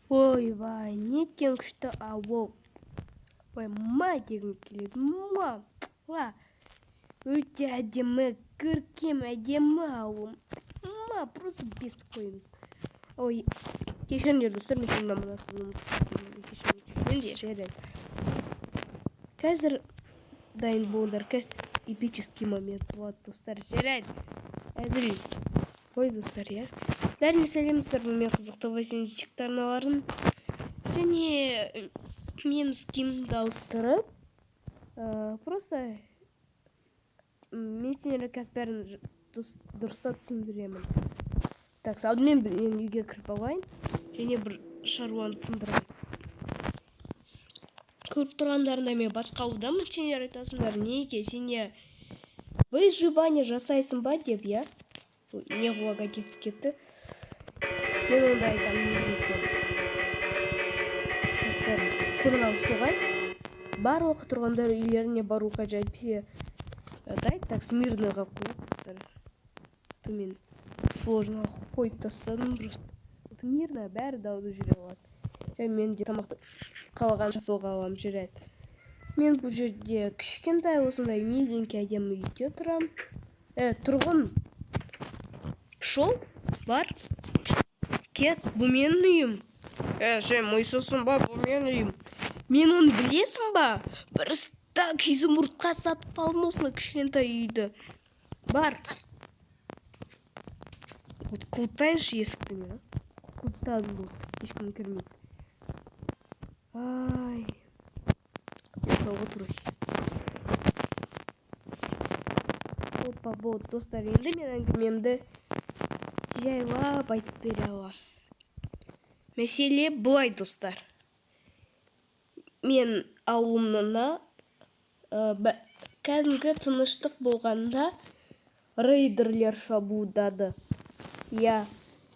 Ойбай, неткен күшті ауыл! Ой, ма дегім келеді. Ма ма, өте әдемі, көркем, әдемі ауыл. Ма, просто бес қойыңыз. Ой, кешіріңдер, достар, мен сенің кешіріңдер. Жарайды, қазір дайын болыңдар, қазір эпический момент болады, достар. Жарайды, әзіл ой, достар. Иә, бәріне сәлем, достар! Мен Қызықты Васенчик арналарын және мен скинімді ауыстырып, просто мен сендерге қазір бәрін дұрыстап түсіндіремін. Так, алдымен мен үйге кіріп алайын және бір шаруаны тындырайын. Көріп тұрғандарыңдай, мен басқа ауылдамын. Сендер айтасыңдар, неге сен не выживание жасайсың ба деп, иә? Не лагать етіп кетті? Мен онда айтамын неге екенін. Қоңырау соғайын, барлық тұрғындар үйлеріне бару қажет, әйтпесе. Дай, так, мирныйға қояйық, достар. То мен сложно қойып тастадым просто. Мирно, бәрі далада жүре алады және мен де тамақты қалағанша соға аламын. Жарайды, мен бұл жерде кішкентай, осындай миленький, әдемі үйде тұрамын. Тұрғын, пошел, бар, кет, бұл менің үйім. Сен мисызсың ба? Бұл менің үйім. Мен оны, білесің ба, бір стак изумрудқа сатып алдым осындай кішкентай үйді. Бар, вот, құлыптайыншы есікті. Мен құлыптадым, бұл ешкім кірмейді. Ай, ұйықтауға тура келді. Опа, болды, достар, енді мен әңгімемді жайлап айтып бере аламын. Мәселе былай, достар: мен ауылымна кәдімгі тыныштық болғанда, рейдерлер шабуылдады. Иә,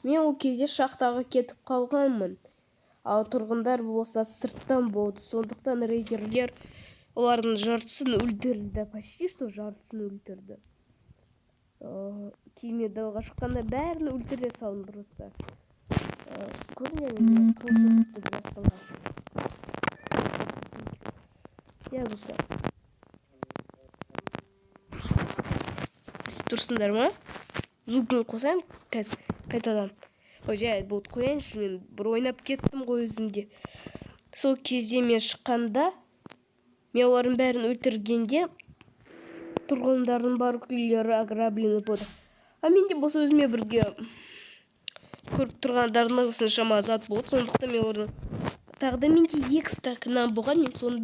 мен ол кезде шахтаға кетіп қалғанмын, ал тұрғындар болса сырттан болды. Сондықтан рейдерлер олардың жартысын өлтірді, почти что жартысын өлтірді. Кейін мен далаға шыққанда бәрін өлтіре салдым просто. Көрдіңдер ме, қылыш түсті біраз сынға. Иә, достар, естіп тұрсыңдар ма? Звукын қосайын қазір қайтадан. Ой, жарайды, болды, қояйыншы, мен бір ойнап кеттім ғой өзім де. Сол кезде мен шыққанда, мен олардың бәрін өлтіргенде, тұрғындардың барлық үйлері ограблены болды. А менде болса өзіме бірге, көріп тұрғандарыңдай, осыншама зат болды. Сондықтан мен олардың тағы да, менде екі стак нан болған, мен соның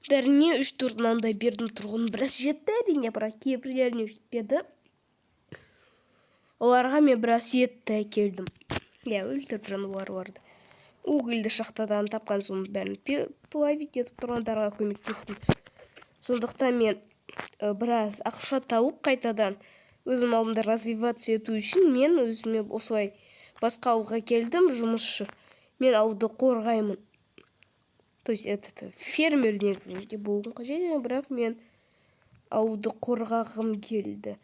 бәріне үш төрт нандай бердім. Тұрғын біраз жетті, әрине, бірақ кейбіреулеріне жетпеді. Оларға мен біраз етті әкелдім, иә, өлтіріп жануарларды, угольді шахтадан тапқан, соның бәрін плавить етіп, тұрғындарға көмектестім. Сондықтан мен біраз ақша тауып, қайтадан өзім ауылымда развиваться ету үшін мен өзіме осылай басқа ауылға келдім жұмысшы. Мен ауылды қорғаймын, то есть этот фермер негізінде болуым қажет еді, бірақ мен ауылды қорғағым келді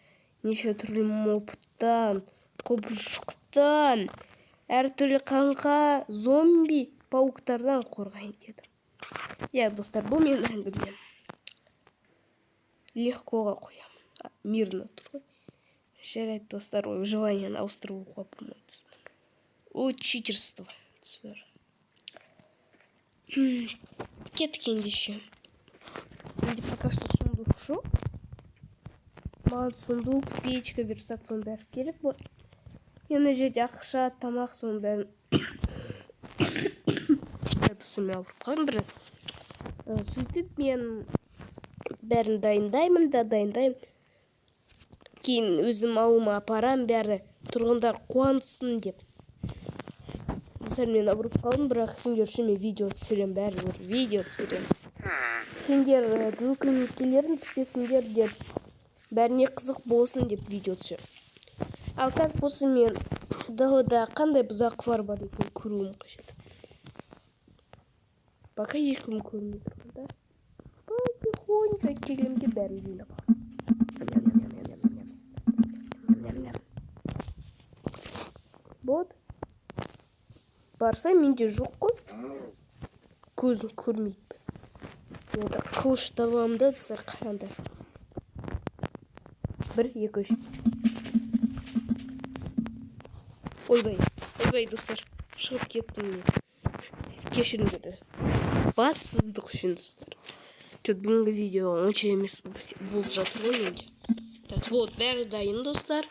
неше түрлі мобтан, құбыжықтан, әртүрлі қаңқа, зомби, пауктардан қорғайын дедім. Иә, достар, бұл менің әңгімем. Легкоға қоямын, мирно тұр ғой. Жарайды, достар. Ой, выживаниені ауыстыруға болмайды, достар. Ол читерство, достар. Кеттік ендеше. Менде пока что сундук жоқ. Маған сундук, печка, верстак, соның бәрі керек болады. Мен мына жерде ақша, тамақ, соның бәрін. Достар, мен ауырып қалдым біраз. Сөйтіп мен бәрін дайындаймын да дайындаймын. Кейін өзім ауылыма апарам, бәрі тұрғындар қуансын деп. Достар, мен ауырып қалдым, бірақ сендер үшін мен видео түсіремін, бәрібір видео түсіремін. Сендердің көмеккелерің түспесіндер деп, бәріне қызық болсын деп видео түсіремін. Ал қазір болса, мен далада қандай бұзақылар бар екенін көруім қажет. Пока ешкім көрмей тұрғанда, потихоньку келемін де, бәрін жинап аламын. Ням-ням. Вот. Барса, менде жоқ қой. Көзім көрмейді. Енді қылыш табамын да, достар, қараңдар. 1, 2, 3. Ойбай, ойбай, достар, шығып кеттім мен. Кешіріңдер. Бассыздық үшін, достар. Тут бүгінгі видео онша емес болып жатыр ғой менде. Так, вот, бәрі дайын, достар.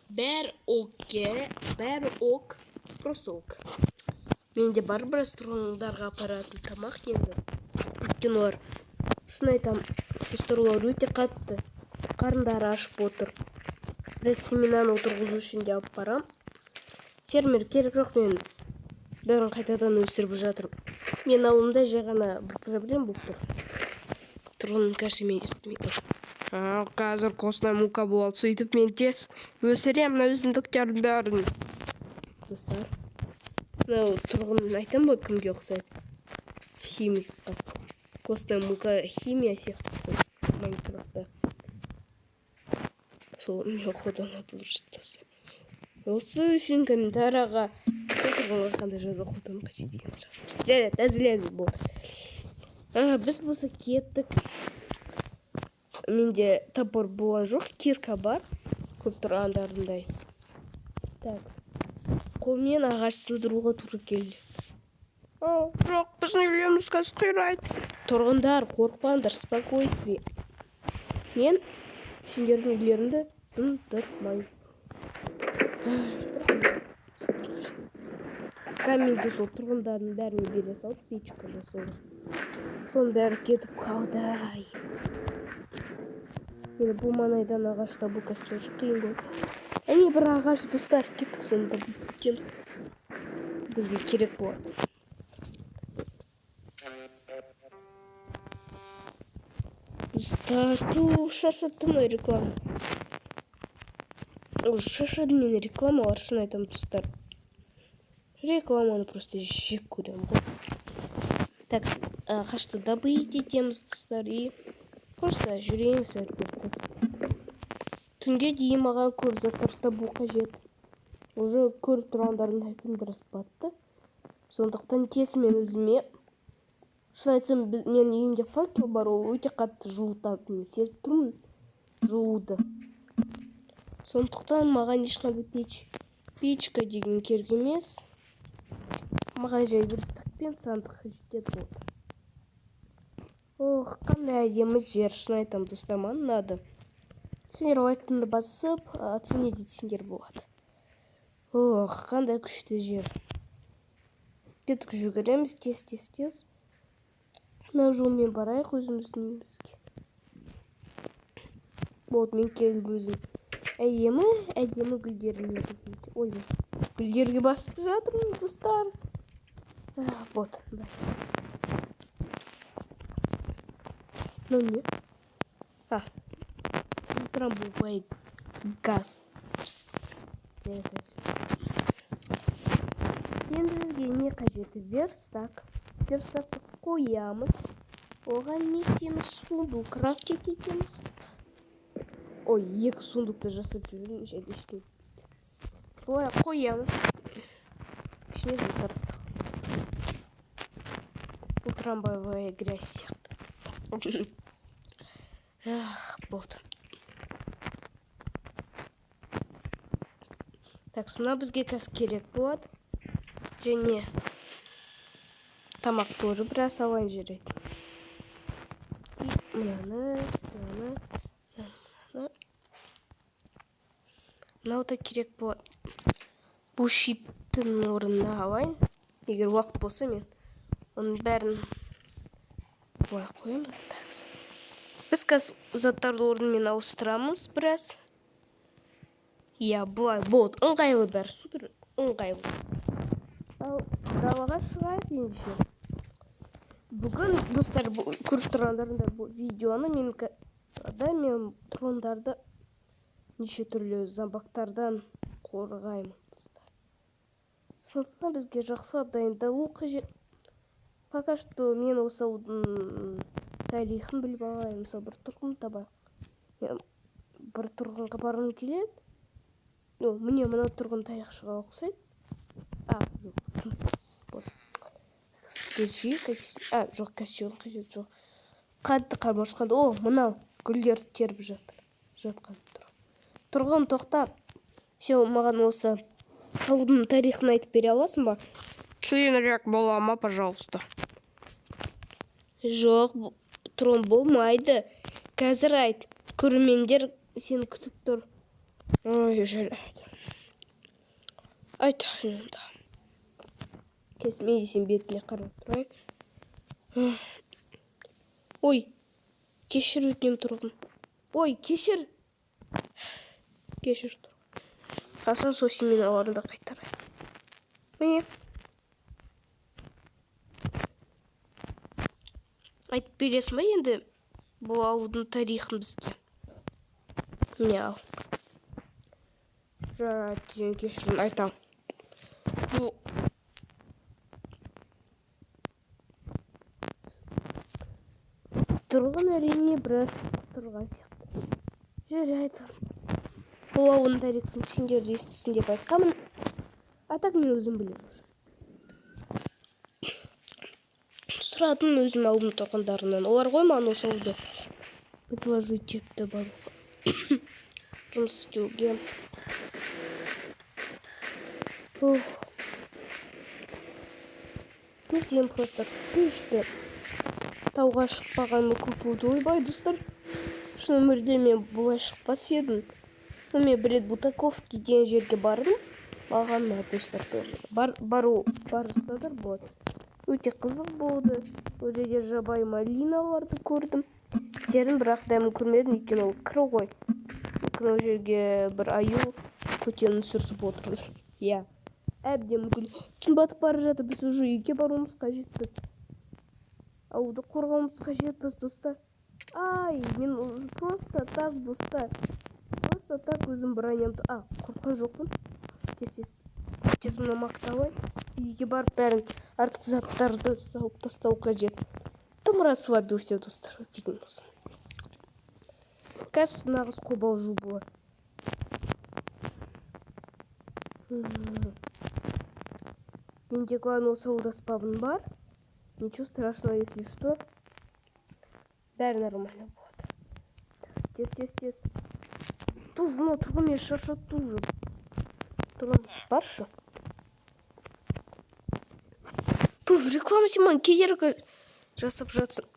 Бәрі окей, бәрі ок, просто ок. Менде бар біраз тұрғындарға апаратын тамақ енді. Өйткені олар, шын айтамын, достар, олар өте қатты қарындары ашып отыр. Біраз семенаны отырғызу үшін де алып барам. Фермер керек жоқ, мен бәрін қайтадан өсіріп жатырмын. Мен ауылымда жай ғана бір проблема болып тұр. Тұрғын, кажется, мен естімейді. Қазір костная мука болады. Сөйтіп мен тез өсіремін мына өсімдіктердің бәрін. Достар, мынау тұрғын, айтамын ғой, кімге ұқсайды? Химикқа. Костная мука химия сияқты ғой Майнкрафтта. Сол мен қолданады дұрыс. Осы үшін комментарияға тұрғынға қандай жаза қолдану қажет екенін жазыңдар. Жарайды, әзіл әзіл болды. Біз болса кеттік. Менде топор болған жоқ, кирка бар. Көп тұрғандарындай. Так. Қолмен ағаш сындыруға тура келді. О, жоқ, біздің үйлеріміз қазір қирайды. Тұрғындар, қорықпаңдар, спокойствие. Мен сендердің үйлеріңді сындырмаймын. Каменді сол тұрғындардың бәріне бере салып, печка жасауға. Соның бәрі кетіп қалды. Ай. Енді бұл маңайдан ағаш табу қазір тоже қиын болды. Әне бір ағаш, достар, кеттік, соны табып кетеміз. Бізге керек болады. Достар, ту, шаршатты мына реклама. Уже шаршадым мен рекламалар, шын айтамын, достар. Рекламаны просто жек көремін ғой. Так, ағашты добыть етеміз, достар, и просто жүреміз әрі. Түнге дейін маған көп заттар табу қажет. Уже көріп тұрғандарыңдай, күн біраз батты. Сондықтан тез мен өзіме, шын айтсам, менің үйімде факел бар, ол өте қатты жылытады, мен сезіп тұрмын жылуды. Сондықтан маған ешқандай печка деген керек емес. Маған жай верстак пен сандық жетеді, болды. Ох, қандай әдемі жер, шын айтамын, достар, маған ұнады. Сендер лайктыңды басып, оценить етсеңдер болады. Ох, қандай күшті жер. Кеттік, жүгіреміз тез, тез, тез. Мына жолмен барайық өзіміздің үйімізге. Вот, мен келдім өзім. Әдемі, әдемі гүлдерге. Ой, гүлдерге басып жатырмын, достар. Вот, мынау не? А, трамбовый газ. Енді бізге не қажет? Верстак. Верстакты қоямыз. Оған не істейміз? Сундук крафтить етеміз. Ой, екі сундукты жасап жүрмін, және ештеңе. Былай қоямыз. Ішіне заттарды саламыз. Бұл трамбовая грязь сияқты. Ах, болды. Так, мына бізге қазір керек болады. Және тамақ тоже біраз алайын, жарайды. И мынаны, мынаны, мынаны, мынаны. Мынау да керек болады. Бұл щиттің орнына алайын. Егер уақыт болса, мен оның бәрін былай қоямын. Так. Біз қазір заттарды орнымен ауыстырамыз біраз. Иә, былай болды. Ыңғайлы бәрі, супер ыңғайлы. Ал далаға шығайық ендеше. Бүгін, достар, көріп тұрғандарыңдай, бұл видеоны мен да мен тұрғындарды неше түрлі зомбактардан қорғаймын, достар. Сондықтан бізге жақсылап дайындалу қажет. Пока что мен осы ауылдың тарихын біліп алайын. Мысалы, бір тұрғын табайық. Мен бір тұрғынға барғым келеді. О, міне, мынау тұрғын тарихшыға ұқсайды. А, жоқ, Тез жейік. А, жоқ, костюм қажет жоқ. Қатты қарным ашқанда. О, мынау гүлдер теріп жатыр. Жатқан тұр. Тұрғын, тоқта. Сен маған осы ауылдың тарихын айтып бере аласың ба? Кейінірек бола ма, пожалуйста? Жоқ, тұрғын, болмайды. Қазір айт. Көрермендер сені күтіп тұр. Ой, жарайды. Айтайын онда. Кесме десем, бетіне қарап тұрайын. Ой, кешір, өтінемін, тұрғын. Ой, кешір. Кешір, тұрғын. Қасан сол семеналарды қайтарайын. Міне. Айтып бересің ба енді бұл ауылдың тарихын бізге? Міне, ал. Жарайды, кешірім, айтамын. Бұл тұрғын, әрине, біраз тұрған сияқты. Жарайды. Бұл ауылдың тарихын сендер естісін деп айтқанмын. А так мен өзім білемін. Сұрадым өзім ауылдың тұрғындарынан. Олар ғой маған осы ауылды предложить етті баруға. Жұмыс істеуге. Ох. Не деймін, просто күшті. Тауға шықпағаныма көп болды. Ойбай, достар. Шын өмірде мен бұлай шықпас едім. Но мен бір рет Бутаковский деген жерге бардым. Маған ұнады, достар, тоже. Бару, барсаңдар болады. Өте қызық болды. Ол жерде жабайы малиналарды көрдім. Жерін бірақ дәмін көрмедім, өйткені ол кір ғой. Мүмкін, ол жерге бір аю көтенін сүртіп отырды. Иә. Әбден мүмкін. Түн батып бара жатыр, біз уже үйге баруымыз қажетпіз. Ауылды қорғауымыз қажетпіз, достар. Ай, мен уже просто так, достар. Просто так өзім бронямды... А, қорыққан жоқпын. Тез, тез. Тез мына макты алайын. Үйге барып бәрін, артық заттарды салып тастау қажет. Тым расслабился, достар, деген болсын. Қазір нағыз қобалжу болады. Менде, главное, осы ауылда спавн бар. Ничего страшного, если что. Бәрі нормально болады. Так, тез, тез, тез. Ту, мынау тұрғын мені шаршатты уже. Тұрғын, баршы. Ту, в реклама сен маған кедергі жасап жатсың.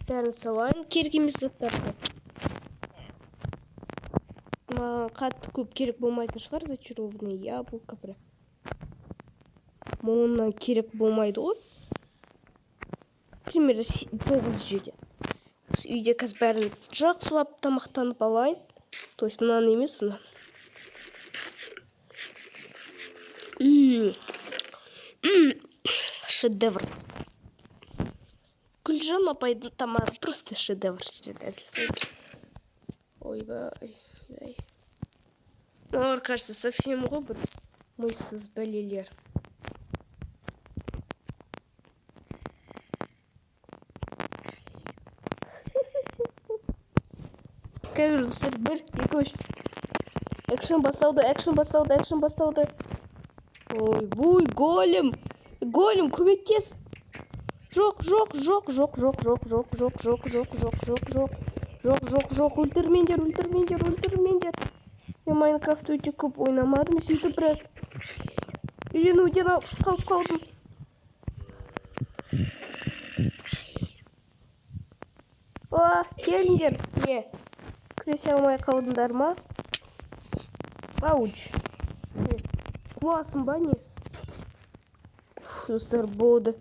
Бәрін салайын, керек емес заттарды. Маған қатты көп керек болмайтын шығар, зачарованный яблоко бірақ. Мынау керек болмайды ғой. Примерно 9 жетеді. Үйде қазір бәрін жақсылап тамақтанып алайын. То есть мынаны емес, мынаны. Шедевр. Гүлжан апайдың тамағы просто шедевр. Ойбай. Ай. Олар, кажется, совсем ғой бір мисыз бәлелер. Қазір, достар, бір, екі, үш. Экшн басталды, экшн басталды, экшн басталды. Ойбуй, голем. Голем, көмектес. Жоқ, жоқ, жоқ, жоқ, жоқ, жоқ, жоқ, жоқ, жоқ, жоқ, жоқ, жоқ, жоқ. Жоқ, жоқ, жоқ, өлтірмеңдер, өлтірмеңдер, өлтірмеңдер. Мен Майнкрафт өте көп ойнамадым, сөйтіп біраз үйренуден қалып қалдым. О, келіңдер. Не, күресе алмай қалдыңдар ма? Ауч. Қуасың ба, не? Фу, достар, болды.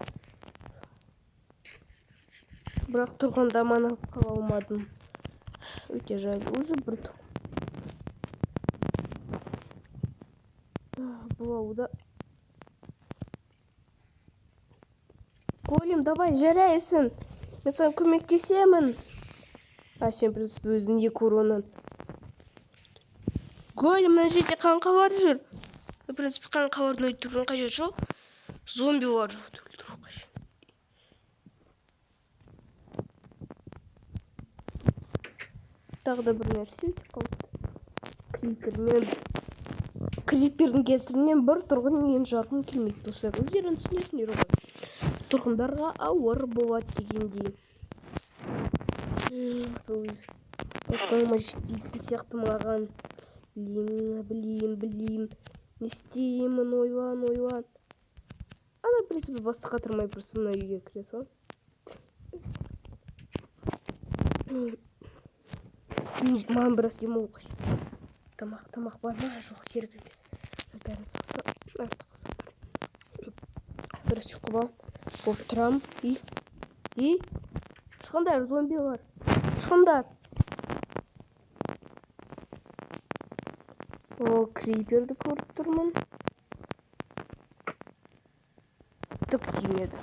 Бірақ тұрғанда аман алып қала алмадым. Өте жаль, уже бір тұр. Бұл ауылда. Голем, давай, жарайсың. Мен саған көмектесемін. А сен, в принципе, өзің екі уроннан. Голем, мына жерде қаңқалар жүр. В принципе, қаңқаларды өлтірудің қажеті жоқ. Зомбиларды өлтіру қажет. Тағы да бір нәрсе өте қауіпті. Кликер. Мен Крипердің кесірінен бір тұрғын үйін жарғым келмейді, достар. Өздерің түсінесіңдер ғой. Тұрғындарға ауыр болады дегендей. Қолыма жетпейтін сияқты маған. Блин, блин, блин. Не істеймін, ойлан, ойлан. Ана, в принципе, басты қатырмай, просто мына үйге кіре саламын. Маған біраз демалу қажет. Тамақ, тамақ бар ма? Жоқ, керек емес. Бәрін салса, артық заттар. Біраз ұйқы болып тұрамын. И, шығыңдар, зомбилар. Шығыңдар. О, криперді көріп тұрмын. Түк тимеді.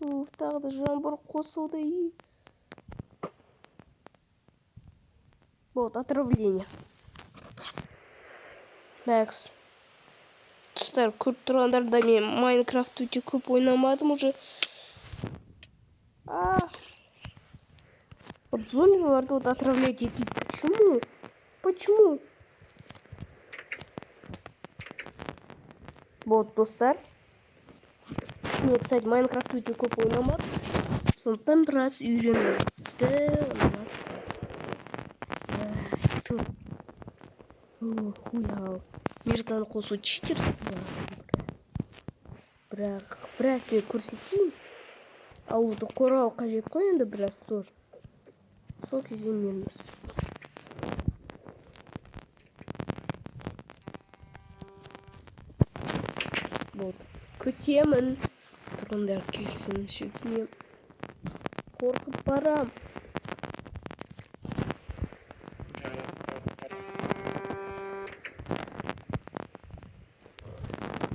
Уф, тағы да жаңбыр қосылды. И. Вот, отравление. Макс. Достар, көріп тұрғандар мен Майнкрафт өте көп ойнамадым уже. А. Вот зомбиларды вот отравлять етпейді. Почему? Почему? Вот, достар. Мен, кстати, Майнкрафт өте көп ойнамадым. Сондықтан біраз үйренді. Хуял. Миртаны қосу читерство. Бірақ біраз мен көрсетейін. Ауылды қорғау қажет қой енді біраз тоже. Сол кезде мен вот. Күтемін. Тұрғындар келсін, шетіне. Қорқып барам.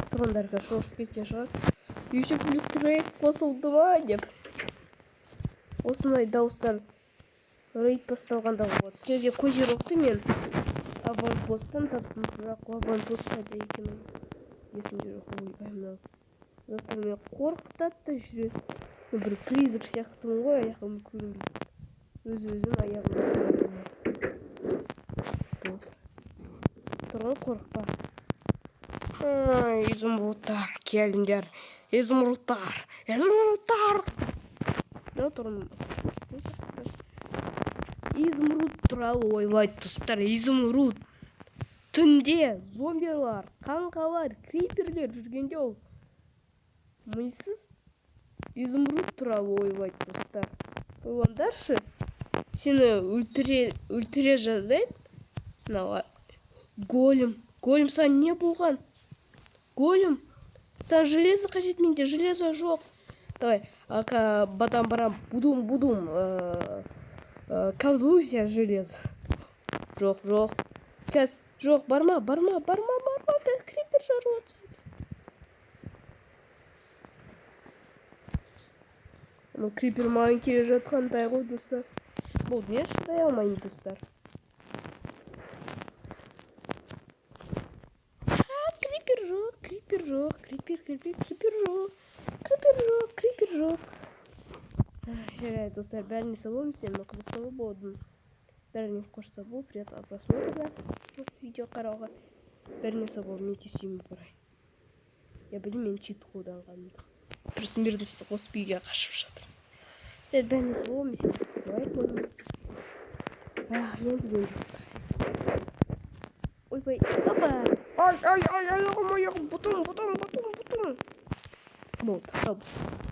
Тұрғындарға шошып кеткен шығар. Еще плюс рейд қосылды ма деп. Осындай дауыстар рейд басталғанда болады. Кезде козерогты мен аванпосттан таптым, бірақ аванпост қайда екенін есімде жоқ. Ойбай, мынау заттар мені қорқытады да жүреді. Мен бір призрак сияқтымын ғой, аяғым көрінбейді. Өз өзім аяғым көрінбейді. Болды. Тұрғын, қорықпа. Ай, изумрудтар, келіңдер. Изумрудтар, изумрудтар. Да, тұрғын. Изумруд туралы ойлайды, достар, изумруд. Түнде зомбилар, қаңқалар, криперлер жүргенде ол мисыз изумруд туралы ойлайды, достар. Ойлаңдаршы, сені өлтіре, өлтіре жаздайды. Мынау голем. Голем, саған не болған? Голем, саған железо қажет, менде железо жоқ. Давай, ака, бадам барам, будум будум. Колдуйся, железо. Жоқ, жоқ. Қазір, жоқ, барма, барма, барма, барма, қазір крипер жарылып жатса. Анау крипер маған келе жатқандай ғой, достар. Болды, мен шыдай алмаймын, достар. А, крипер жоқ, крипер жоқ, крипер, крипер, крипер жоқ. Крипер жоқ, крипер жоқ. Жарайды, достар, бәріне сау болыңыз, сені қызықты болдым. Бәріне қош сау бол, приятного просмотра осы видео қарауға. Бәріне сау бол, мен тез үйіме барайын. Я білмеймін, мен чит қолданғанымды. Бір мирді қосып үйге қашып жатыр. Жарайды, бәріне сау бол, мен сені қызықты лайк болдым. Енді мен ойбай, опа! Ай, ай, ай, аяғым, аяғым, бұтым, бұтым, бұтым, бұтым. Болды, сау бол.